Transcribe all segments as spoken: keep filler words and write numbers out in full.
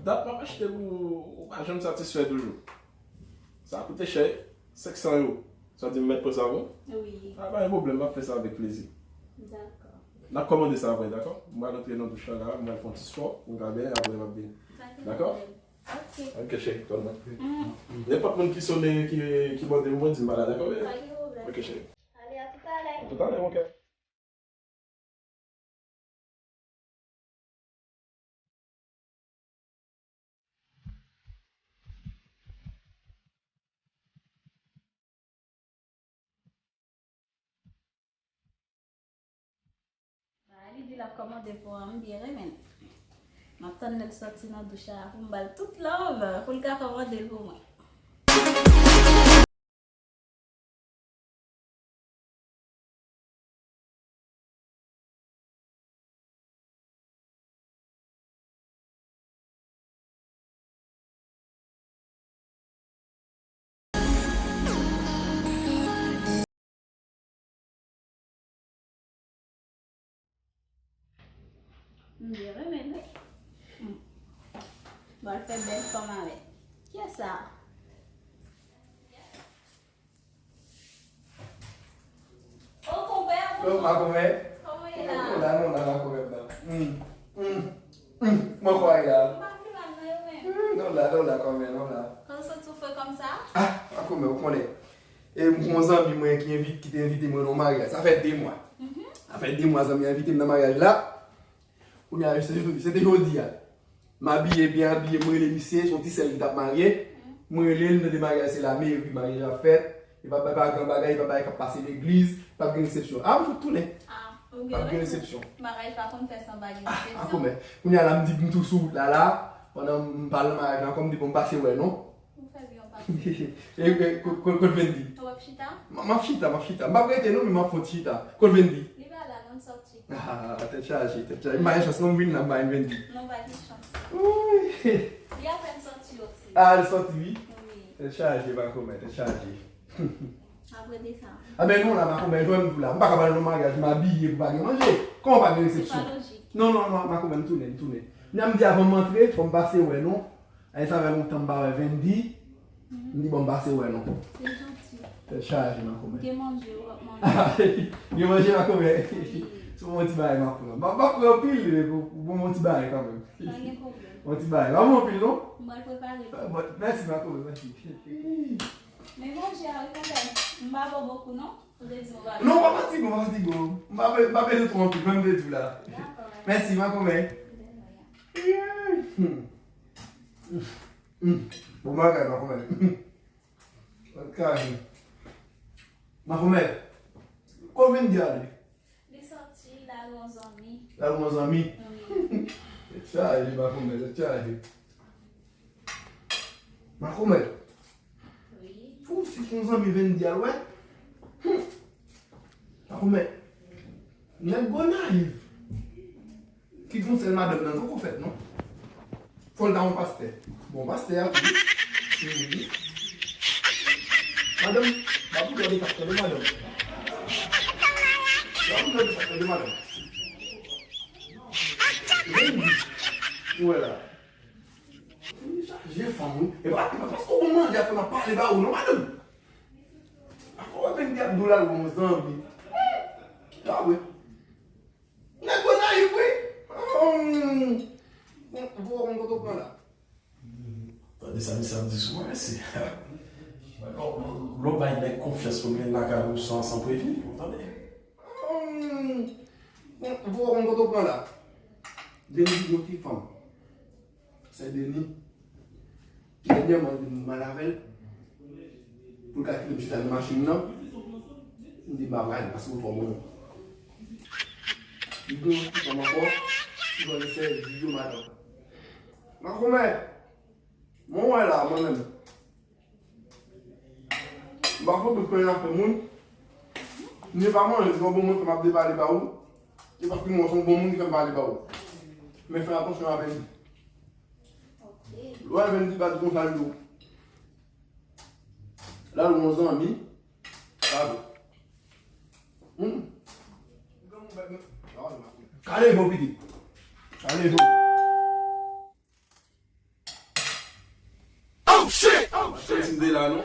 Dat m ap achte pou ou pa janm satisfè toujou. Sa koute chè, senk san ewo. Sa di m mèt pran sa pou ou? Wi. A, pa gen pwoblèm, m ap fè sa avèk plezi. Dakò. N ap kòmande sa apre, dakò? M pral antre nan douch la, la, m pral fè yon ti spò, pou m ka byen, apre m ap vini. Pa gen pwoblèm. Dakò? Ok. Ok, cheri, kòl mwen. Nenpòt moun ki sone, ki, ki mande m, mwen di m pa la, dakò, bebe? Pa gen pwoblèm. Ok, cheri. Ale, a toutalè. A toutalè, mon cœur. Ba, li di l ap kòmande pou mwen, m byen renmen l. M ap tann lè l sòti nan douch la pou m ba l tout love, pou l ka kòmande l pou mwen. M byen renmen l wi. Hmm. M pral fè bèl fanm avè l. Kiyès sa? O, konpè, bonjou. Yo, makomè. Kòman w ye la? Nou la, nou la, makomè m nan. Hmm. Hmm. Hmm. Mwen kwè a. M pa pi mal non, yo menm. Hmm, nou la, nou la, kòmè, nou la. Kòman w soti w fre kòmsa? Ah, makomè, ou konnen. E m gen yon zanmi mwen ki envi-, ki te envite mwen nan yon maryaj. Sa fè de mwa. Mhm. Sa fè de mwa zanmi an envite m nan maryaj la. Kounye a, se, se te jodi a. M abiye, byen abiye, m rele misye, se yon ti sè l ki t ap marye. Mhm. M rele l, m tande maryaj se lameri, maryaj ap fèt. E pa, pa, pa gran bagay, e pa bagay k ap pase legliz, p ap gen resepsyon. A, m fout tounen. Ah, ou gen rezon. P ap gen resepsyon. Maryaj pa konn fè san pa gen resepsyon. Ah, makomè. Kounye a la, m di m tou sou wout la, la, pandan m pa nan maryaj la ankò, m di bon, m pase wè non. Ou fè byen, w pase. E, e, ko-, ko-, kot Vendy? Ou ap chita? M, m ap chita, m ap chita. M p ap rete non, men m ap fon ti chita. Kot Vendy? Li pa la non, l sòti. Ah, tèt chaje, tèt chaje. M pa gen chans non, m vin la, m pa gen Vendy. Non, pa gen chans. Wi. Li apèn sòti osi. Ah, li sòti, wi? Wi. Tèt chaje, makomè, tèt chaje. Apre de sa. A ben non, la, makomè, jwenn m tou la. M pa ka pral nan maryaj, m abiye pou pa gen manje. Kòman pa gen resepsyon? Se pa lojik. Non, non, non, makomè, m tounen, m tounen. Nan m di avan m antre, fò m pase wè non. Ay, sa fè lontan m pa wè Vendy. M di bon, m pase wè non. Se janti. Tèt chaje, makomè. Gen manje, w ap manje. Gen manje, makomè. Wi. Se yon ti bagay, makomè. M ap, m ap pran anpil, men pou, pou bon ti bagay kanmenm. Pa gen pwoblèm. Bon ti bagay. Pa bon anpil, non? M pral prepare. Ah, bon, mèsi, makomè, mèsi. Men manje a, wi, konpè. M pa ba w bokou, non? Ou te di w pa... Non, pa fatige w, pa fatige w. M pa be-, m pa bezwen twò anpil, menm te di w la. Dakò. Mèsi, makomè. De rien. Hmm. Hmm. Bon bagay, makomè. Makomè. Makomè. Kot Vendy ale? Li sòti, l al wè yon zanmi. L al wè yon zanmi? Wi. Tèt chaje, makomè, tèt chaje. Makomè. Wi. Ou si se yon zanmi Vendy al wè? Hmm. Makomè. Nèg Gonayiv. Ki gon sèl madanm nan, poko fèt, non. Fò l ta yon pastè. Bon, pastè a tou. Mhm. Madanm, ba pou dòde kap tande madanm. Ba pou dòde kap tande madanm. Vin di. Ou wè la. Vin chaje fanm, wi. E pa, e pa paske w bon manje a fè m ap pale ba ou, non, madanm. Afò w vin di ap dou la, bon zanmi. Ta vre. Nèg Gonayiv, wi. Hum. Bon, bon, bon, kote w pran la? Tande sa misye ap di sou mwen, mesye. Lè w, lè w bay nèg konfyans pou l vin lakay ou san, san prevni, ou tande? Hum. Bon, bon, bon, kote w pran la? Depi yon ti fanm. Sè Deni. Dènyèman, li di m mal avè l. Pou l ka kite m chita nan machin nan. M di m pa pral, paske w twò bon. Li gen yon ti fanm ankò, ki konn sèvi yo madanm. Makomè, mwen wè la, mwen menm. M pa fout pran afè moun. Ni pa manje, se yon bon moun ke m ap depale ba ou. Se paske mwen se yon bon moun ki fè m pale ba ou. Men fè atansyon avè li. Lè w wè Vendy bat konsa l di w. L al wè yon zanmi. Sa vre. Hmm. Kale vo pitit. Kale vo. Cheri, si m te la, non.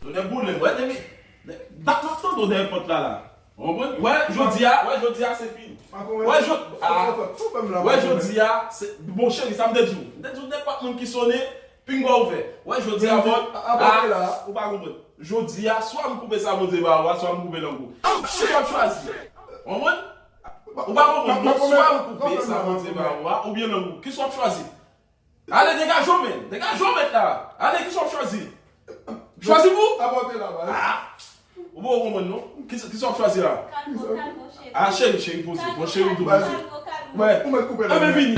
Tonnè boule m, wè, depi dat m ap tande w dèyè pòt la, la. Ou konprann? Wè, jodi a, wè, jodi a, se fini. Wè, jodi a, wè, jodi a, se, bon, cheri, sa m te di w. M te di w, nenpòt moun ki sone, pinga ouvè. Wè, jodi a, bon, a, ou pa konprann. Jodi a, swa m koupe sa Bondye ba ou a, swa m koupe lang ou. Kisa w ap chwazi? Ou konprann? Ou pa konprann, non, swa m koupe sa Bondye ba ou a, oubyen lang ou. Kisa w ap chwazi? Ale, degaje w, men. Degaje w, mèt la. Ale, kisa w ap chwazi? Chwazi pou? Apòte la, baz. Ah! Ou pa konprann, non? Kisa, kisa w ap chwazi la? Kalmo, kalmo, cheri. Ah, cheri, cheri, poze. Bon, cheri, tou poze. Kalmo, kalmo. Wè. Ou mèt koupe la, men vini.